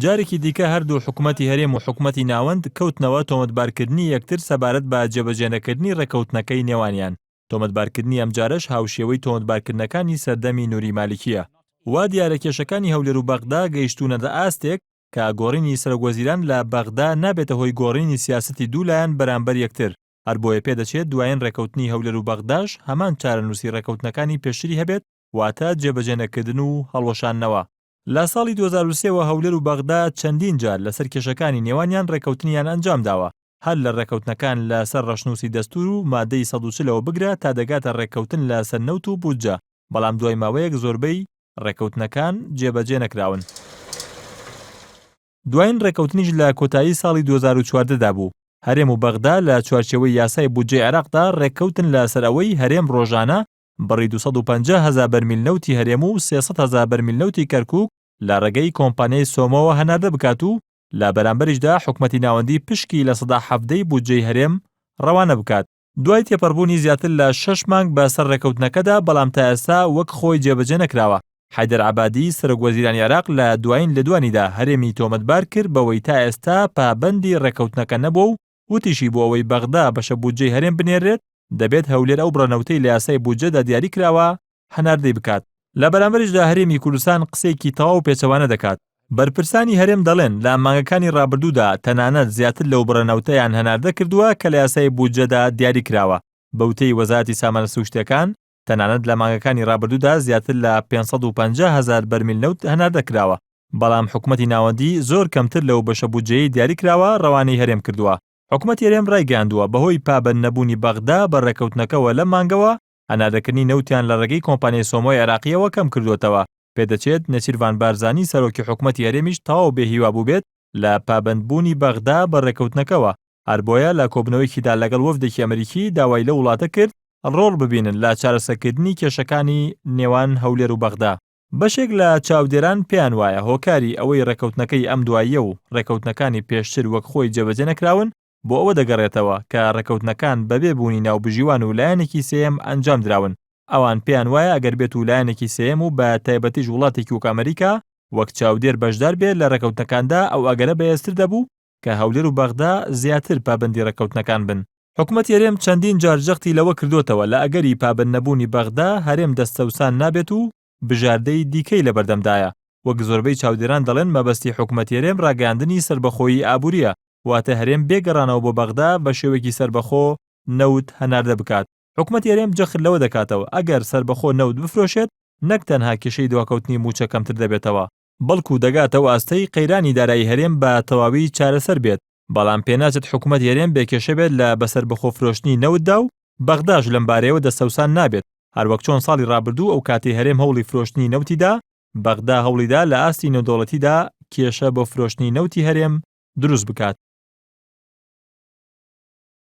جارێکی دیکە هەردوو حکومەتی هەرێم و حکومەتی ناوەند کەوتنەوە تۆمەتبارکردنی یەکتر سەبارەت بە جێبەجێنەکردنی ڕێککەوتنەکەی نێوانیان، تۆمەتبارکردنی ئەمجارەش هاوشێوەی تۆمەتبارکردنەکانی سەردەمی نوری مالکییە. وا دیارە کێشەکانی هەولێر و بەغدا گەیشتوونەتە ئاستێک کە گۆڕینی سەرۆکوەزیران لە بەغدا نابێتە هۆی گۆڕینی سیاسەتی دوو لایەن بەرامبەر یەکتر، هەر بۆیە پێدەچێت دوایین ڕێککەوتنی هەولێر و بەغداش هەمان چارەنووسی ڕێککەوتنەکانی پێشتری هەبێت، واتە جێبەجێنەکردن و هەڵوەشاندنەوە. لە ساڵی 2003 وە هەولێر و بەغدا چەندین جار لەسەر کێشەکانی نێوانیان ڕێککەوتنیان ئەنجامداوە، هەر لە ڕێککەوتنەکان لە سەر ڕەشنووسی دەستوور و مادەی 140 ەوە بگرە تا دەگاتە ڕێککەوتن لە سەر نەوت و بودجە، بەڵام دوای ماوەیەک زۆربەی ڕێککەوتنەکان جێبەجێ نەکراون. دوایین ڕێککەوتنیش لە کۆتایی ساڵی 2014 دا بوو، هەرێم و بەغدا لە چوارچێوەی یاسای بودجەی عێراقدا ڕێککەوتن لە سەر ئەوەی هەرێم ڕۆژانە بڕی 250 هەزار بەرمیل نەوتی هەرێم و 300 هەزار بەرمیل نەوتی کەرکوک لە ڕێگەی کۆمپانیای سۆمۆوە هەناردە بکات و لە بەرامبەریشدا حکومەتی ناوەندی پشکی 17% ی بودجەی هەرێم ڕەوانە بکات. دوای تێپەڕبوونی زیاتر لە شەش مانگ بە سەر ڕێککەوتنەکەدا، بەڵام تا ئێستا وەک خۆی جێبەجێ نەکراوە. حەیدەر عەبادی، سەرۆک وەزیرانی عێراق لە دوایین لێدوانیدا هەرێمی تۆمەتبار کرد بەوەی تا ئێستا پابەندی ڕێککەوتنەکە نەبووە و وتیشی بۆ ئەوەی بەغدا بەشە بودجەی هەرێم بنێرێت، دەبێت هەولێر ئەو بڕە نەوتەی لە یاسای بودجەدا دیاری کراوە هەناردەی بکات. لە بەرامبەریشدا هەرێمی کوردستان قسەیەکی تەواو پێچەوانە دەکات. بەرپرسانی هەرێم دەڵێن لە مانگەکانی ڕابردوودا تەنانەت زیاتر لەو بڕە نەوتەیان هەناردە کردووە کە لە یاسای بودجەدا دیاری کراوە. بە وتەی وەزارەتی سامانە سروشتییەکان، تەنانەت لە مانگەکانی ڕابردوودا زیاتر لە 550 هەزار بەرمیل نەوت هەناردە کراوە، بەڵام حکومەتی ناوەندی زۆر کەمتر لەو بەشە بودجەیەی دیاری کراوە ڕەوانەی هەرێم کردووە. حکومەتی هەرێم ڕایگەیاندووە، بەهۆی پابەندنەبوونی بەغدا بە ڕێککەوتنەکەوە لەم مانگەوە هەناردەکردنی نەوتیان لە ڕێگەی کۆمپانیای سۆمۆی عێراقییەوە کەم کردووەتەوە، پێدەچێت نێچیرڤان بارزانی سەرۆکی حکومەتی هەرێمیش تەواو بێ هیوا بووبێت لە پابەندبوونی بەغدا بە ڕێککەوتنەکەوە، هەر بۆیە لە کۆبوونەوەیەکیدا لەگەڵ وەفدێکی ئەمریکی داوای لەو وڵاتە کرد ڕۆڵ ببینن لە چارەسەرکردنی کێشەکانی نێوان هەولێر و بەغدا. بەشێک لە چاودێران پێیان وایە هۆکاری ئەوەی ڕێککەوتنەکەی ئەم دواییە و ڕێککەوتنەکانی پێشتر وەک خۆی جێبەجێ نەکراون بۆ ئەوە دەگەڕێتەوە کە ڕێککەوتنەکان بەبێ بوونی ناوبژیوان و لایەنێکی سێیەم ئەنجام دراون. ئەوان پێیان وایە ئەگەر بێت و لایەنێکی سێیەم و بە تایبەتیش وڵاتێکی وەک ئەمریکا وەک چاودێر بەشدار بێت لە ڕێککەوتنەکاندا ئەو ئەگەرە بەهێزتر دەبوو کە هەولێر و بەغدا زیاتر پابەندی ڕێککەوتنەکان بن. حکومەتی هەرێم چەندین جار جەختی لەوە کردۆتەوە لە ئەگەری پابەندنەبوونی بەغدا هەرێم دەستەوسان نابێت و بژاردەی دیکەی لەبەردەمدایە، وەک زۆربەی چاودێران دەڵێن مەبەستی حکومەتی هەرێم ڕاگەیاندنی سەربەخۆیی ئابوورییە، واتە هەرێم بێ گەڕانەوە بۆ بەغدا بە شێوەیەکی سەربەخۆ نەوت هەناردە بکات. حکومەتی هەرێم جەخت لەوە دەکاتەوە ئەگەر سەربەخۆ نەوت بفرۆشێت نەک تەنها کێشەی دواکەوتنی مووچە کەمتر دەبێتەوە، بەڵکو دەگاتە ئەو ئاستەی قەیرانی دارایی هەرێم بە تەواوی چارەسەر بێت، بەڵام پێناچێت حکومەتی هەرێم بێ کێشە بێت لە بەسەربەخۆ فرۆشتنی نەوتدا و بەغداش لەمبارەیەوە دەستەوسان نابێت، هەروەک چۆن ساڵی ڕابردوو ئەو کاتەی هەرێم هەوڵی فرۆشتنی نەوتی دا، بەغدا هەوڵیدا لە ئاستی نێودەوڵەتیدا کێشە بۆ فرۆشتنی نەوتی هەرێم دروست بکات.